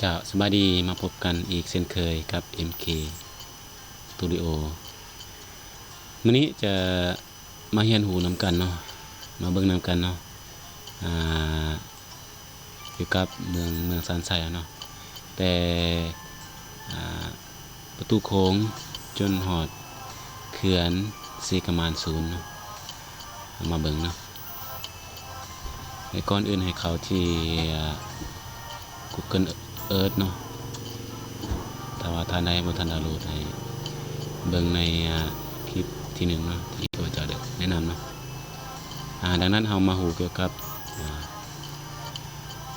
ເຈົ້າ ສະບາຍດີ ມາພົບກັນອີກເຊັ່ນເຄີຍກັບ ເອັມເຄ ສະຕູດິໂອ. ມື້ນີ້ຈະມາຮຽນຮູ້ນຳກັນເນາະ ມາເບິ່ງນຳກັນເນາະ ອ່າ ກ່ຽວກັບເມືອງ ເມືອງຊານໄຊເນາະ ແຕ່ ອ່າ ປະຕູໂຂງຈົນຮອດເຂື່ອນເຊກະໝານສູນເນາະ ເຮົາມາເບິ່ງເນາະ. ແລະ ກ່ອນອື່ນໃຫ້ເຂົ້າທີ່ ອ່າ Google Earth ເນາະ ຖ້າວ່າທ່ານໃດບໍ່ທັນດາວໂຫຼດ ໃຫ້ເບິ່ງໃນ ອ່າ ຄລິບທີໜຶ່ງເນາະ ທີ່ຂ້າພະເຈົ້າໄດ້ແນະນຳເນາະ. ອ່າ ດັ່ງນັ້ນເຮົາມາຮູ້ກ່ຽວກັບ ອ່າ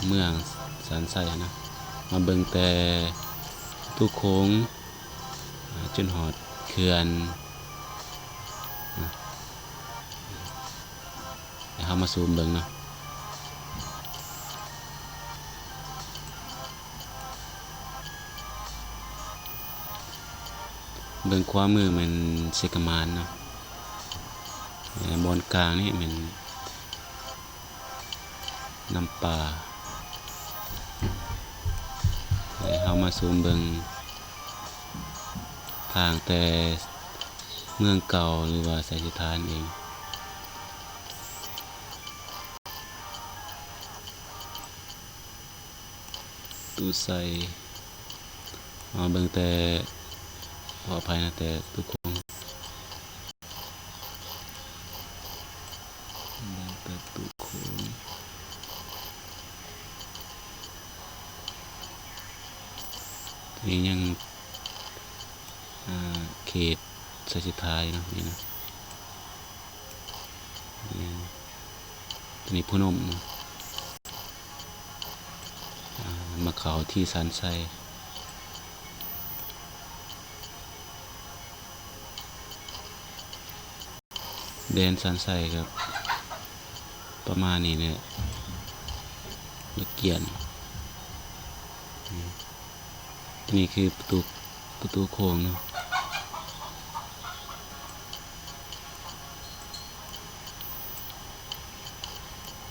ເມືອງຊານໄຊເນາະ ມາເບິ່ງແຕ່ປະຕູໂຂງ ອ່າ ຈົນຮອດເຂື່ອນເນາະ. ດຽວເຮົາມາຊູມເບິ່ງເນາະ ເບື້ອງຂວາມືແມ່ນເຊກະໝານເນາະ ແລະ ບ່ອນກາງນີ້ແມ່ນ ນ້ຳປາ ແລະ ເຮົາມາຊູມເບິ່ງທາງແຕ່ເມືອງເກົ່າ ຫຼືວ່າໄຊເສດຖານັ້ນເອງ ຕູໄຊ ເຮົາເບິ່ງແຕ່ ຂໍອະໄພນະ ແຕ່ຕູໂຂງ ເບິ່ງແຕ່ຕູໂຂງ ນີ້ຍັງ ອ່າ ເຂດໄຊເສດຖາຢູ່ເນາະ ນີ້ນະ ນີ້ ຕົວນີ້ໂພນົມເນາະ ອ່າ ມາເຂົ້າທີ່ຊານໄຊ. ແດນຊານໄຊກໍປະມານນີ້ແຫຼະ ລະກຽນ ນີ້ຄືປະຕູ ປະຕູໂຂງເນາະ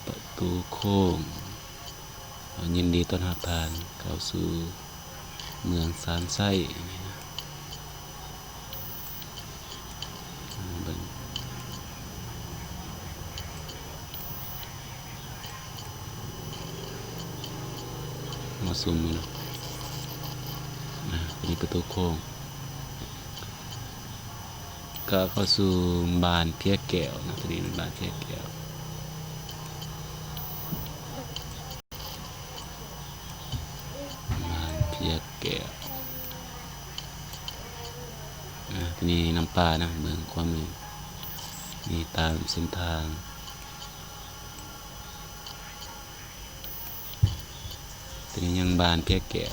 ປະຕູໂຂງ. ຍິນດີຕ້ອນຮັບທ່ານເຂົ້າສູ່ເມືອງຊານໄຊ ນີ້ນະ ເບິ່ງ ມາຊູມເບິ່ງເນາະ ອ່າ ນີ້ປະຕູໂຂງ. ກະເຂົ້າສູ່ບ້ານເພຍແກ້ວເນາະ ຕົວນີ້ແມ່ນບ້ານເພຍແກ້ວ ບ້ານເພຍແກ້ວ ອ່າ ຕົວນີ້ນ້ຳປາເນາະ ເບິ່ງຂວາມື ນີ້ຕາມເສັ້ນທາງ ຕົວນີ້ຍັງບ້ານເພຍແກ້ວ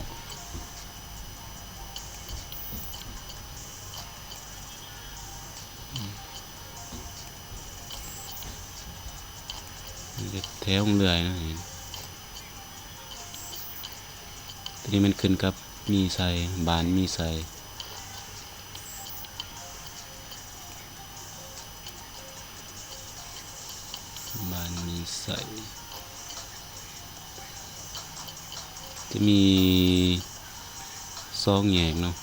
ແຖວເລື້ອຍເນາະ ຕົວນີ້ແມ່ນຂຶ້ນກັບມີໄຊ ບ້ານມີໄຊ ບ້ານມີໄຊ ຈະມີສອງແຍກເນາະ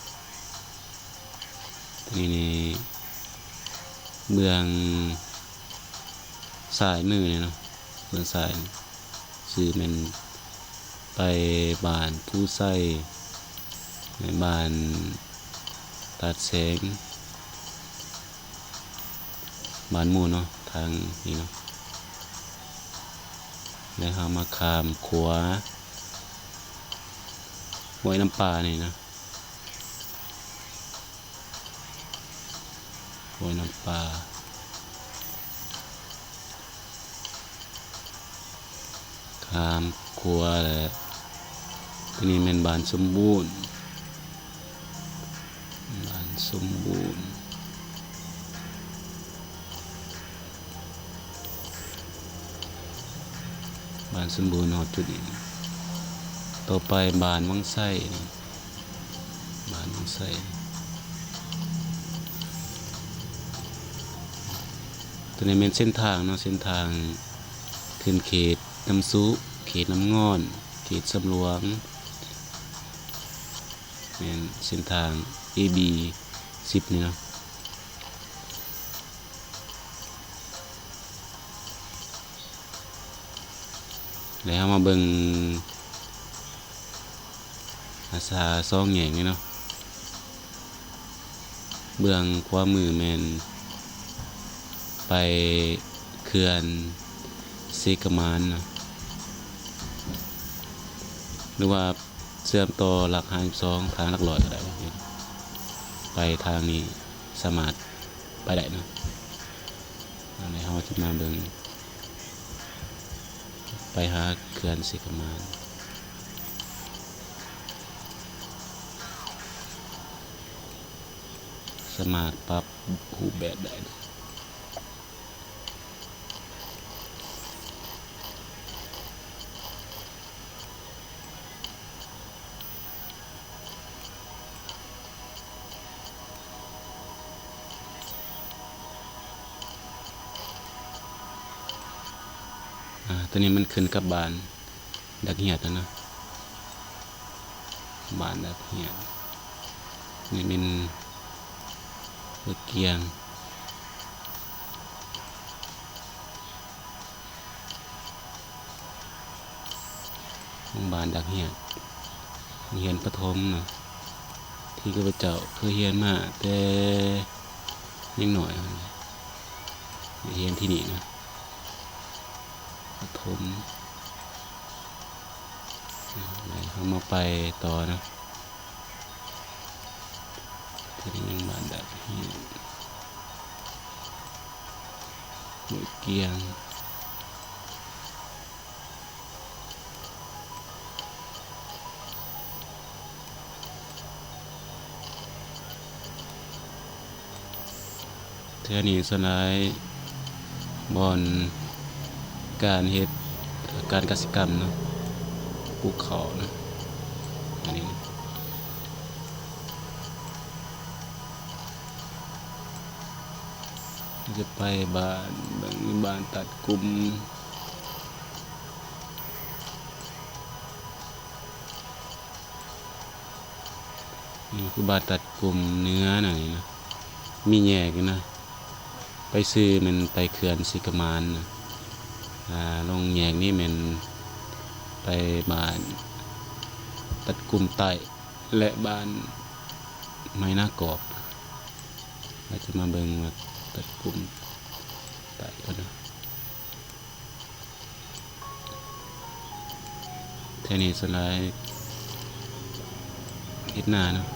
ຕົວນີ້ນີ້ ເບື້ອງຊ້າຍມືນີ້ເນາະ ເບື້ອງຊ້າຍ ຊື່ແມ່ນໄປບ້ານພູໄຊ ແລະ ບ້ານຕາດແສງ ບ້ານໝູ່ເນາະ ທາງນີ້ເນາະ ແລ້ວເຮົາມາຂ້າມຂົວຫ້ວຍນ້ຳປານີ້ເນາະ ຫ້ວຍນ້ຳປາ ຂ້າມຂົວແລ້ວ ຕົວນີ້ແມ່ນບ້ານສົມບູນ ບ້ານສົມບູນ ບ້ານສົມບູນຮອດຈຸດນີ້ ຕໍ່ໄປບ້ານວັງໄຊ ບ້ານວັງໄຊ ຕົວນີ້ແມ່ນເສັ້ນທາງເນາະ ເສັ້ນທາງຂຶ້ນເຂດນ້ຳຊຸ ເຂດນ້ຳງອນ ເຂດສຳຫຼວງ ແມ່ນເສັ້ນທາງ ເອ ບີ ສິບ ນີ້ເນາະ. ແລ້ວເຮົາມາເບິ່ງ ອາສາສອງແຍກນີ້ເນາະ, ເບື້ອງຂວາມືແມ່ນໄປເຂື່ອນເຊກະໝານເນາະ ຫຼືວ່າເຊື່ອມຕໍ່ຫຼັກຫ້າສິບສອງ ທາງຫຼັກຮ້ອຍກໍໄດ້, ໄປທາງນີ້ສາມາດໄປໄດ້ເນາະ. ອັນນີ້ເຮົາຈະມາເບິ່ງ ໄປຫາເຂື່ອນເຊກະໝານ ສາມາດປັບຮູບແບບໄດ້. ອາ ຕົວນີ້ມັນຂຶ້ນກັບບ້ານດັກຮຽດແລ້ວເນາະ, ບ້ານດັກຮຽດ ນີ້ແມ່ນຫ້ວຍກຽງ. ໂຮງບານດັກຮຽນ ໂຮງຮຽນປະຖົມເນາະ ທີ່ຂ້າພະເຈົ້າເຄີຍຮຽນມາແຕ່ຍັງນ້ອຍ ໄດ້ຮຽນທີ່ນີ້ເນາະ ປະຖົມ. ແລ້ວເຮົາມາໄປຕໍ່ເນາະ. ເປັນຫຍັງບ້ານດາກຮຽນ ຫ້ວຍກຽງ. ແຖວນີ້ສ່ວນຫຼາຍບ່ອນການເຮັດການກະສິກຳເນາະ ປູກເຂົ້າເນາະ ອັນນີ້ ຈະໄປບ້ານ ເບິ່ງບ້ານຕັດກຸ່ມ. ນີ້ຄືບ້ານຕັດກຸ່ມເໜືອນະ ນີ້ນະ ມີແຍກຢູ່ນະ ໄປຊື່ແມ່ນໄປເຂື່ອນເຊກະໝານນະ ອ່າ ລົງແຍກນີ້ແມ່ນໄປບ້ານຕັດກຸ່ມໃຕ້ ແລະ ບ້ານໄມ້ນາກອກ. ເຮົາຈະມາເບິ່ງວ່າຕັດກຸ່ມໃຕ້ກ່ອນເນາະ. ແຖວນີ້ສ່ວນຫຼາຍເຮັດນາເນາະ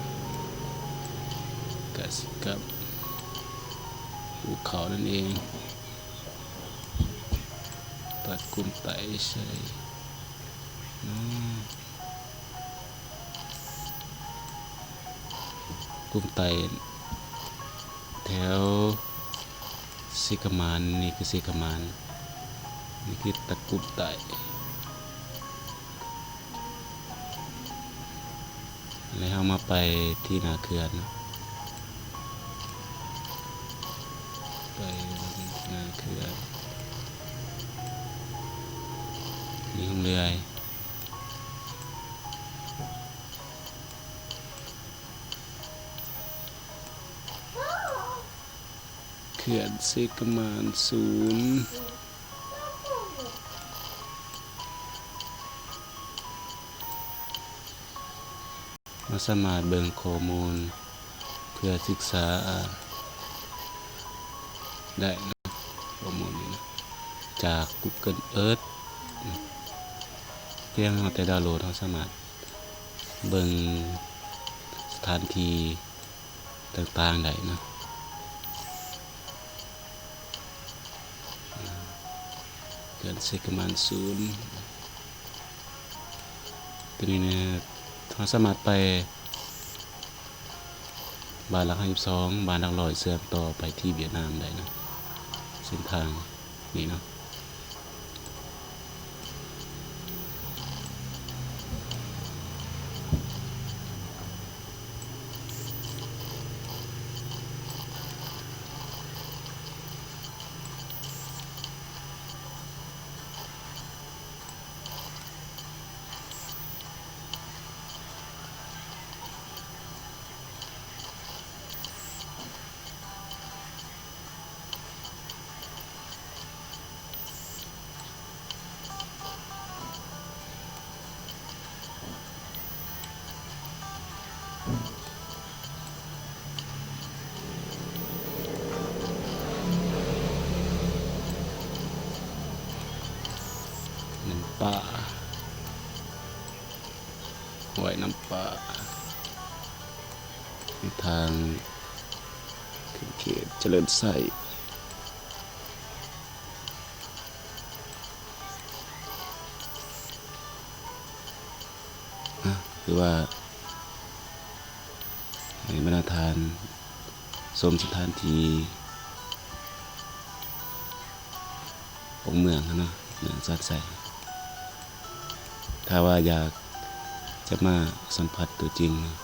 ກະສິກຳ ປູກເຂົ້ານັ້ນເອງ. ຕັດກຸ່ມໃຕ້ໃສ່ເນາະ ກຸ່ມໃຕ້ ແຖວເຊກະໝານ ນີ້ຄືເຊກະໝານ ນີ້ຄືຕັດກຸ່ມໃຕ້. ແລ້ວເຮົາມາໄປທີ່ໜ້າເຂື່ອນເນາະ ໄປໜ້າເຂື່ອນ ມີໂຮງເຮືອ ເຂື່ອນເຊກະໝານສູນ. ເຮົາສາມາດເບິ່ງຂໍ້ມູນເພື່ອສຶກສາ ອາ ໄດ້ເນາະ ຂໍ້ມູນນີ້ນະ ຈາກ Google Earth ພຽງເຮົາແຕ່ດາວໂຫຼດ ເຮົາສາມາດເບິ່ງສະຖານທີ່ ຕ່າງໆໄດ້ເນາະ. ເຂື່ອນເຊກະໝານສູນ ຕົວນີ້ນະ ເຮົາສາມາດໄປບ້ານຫຼັກຫ້າສິບສອງ ບ້ານຫຼັກຮ້ອຍ ເຊື່ອມຕໍ່ໄປທີ່ຫວຽດນາມໄດ້ເນາະ ເສັ້ນທາງນີ້ເນາະ. ເ ຫ້ວຍນ້ຳປາ ທາງຂຶ້ນເຂດຈະເລີນໄຊ. ອາ ຄືວ່າໃຫ້ບັນດາທ່ານຊົມສະຖານທີ່ຂອງເມືອງຫັ້ນເນາະ ເມືອງສານໄຊ. ຖ້າວ່າຢາກຈະມາສຳຜັດຕົວຈິງເນາະ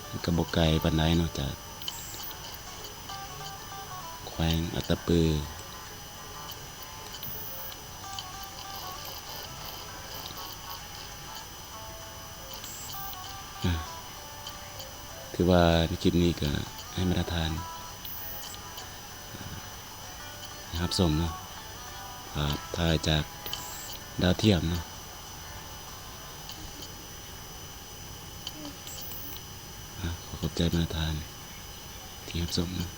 ມັນກໍບໍ່ໄກປານໃດເນາະ ຈາກແຂວງອັດຕະປື. ອາ ຖືວ່າໃນຄລິບນີ້ກໍໃຫ້ບັນດາທ່ານ ອາ ຮັບຊົມເນາະ ພາບຖ່າຍຈາກດາວທຽມເນາະ. ອາ ຂໍຂອບໃຈບັນດາທ່ານທີ່ຮັບຊົມເນາະ.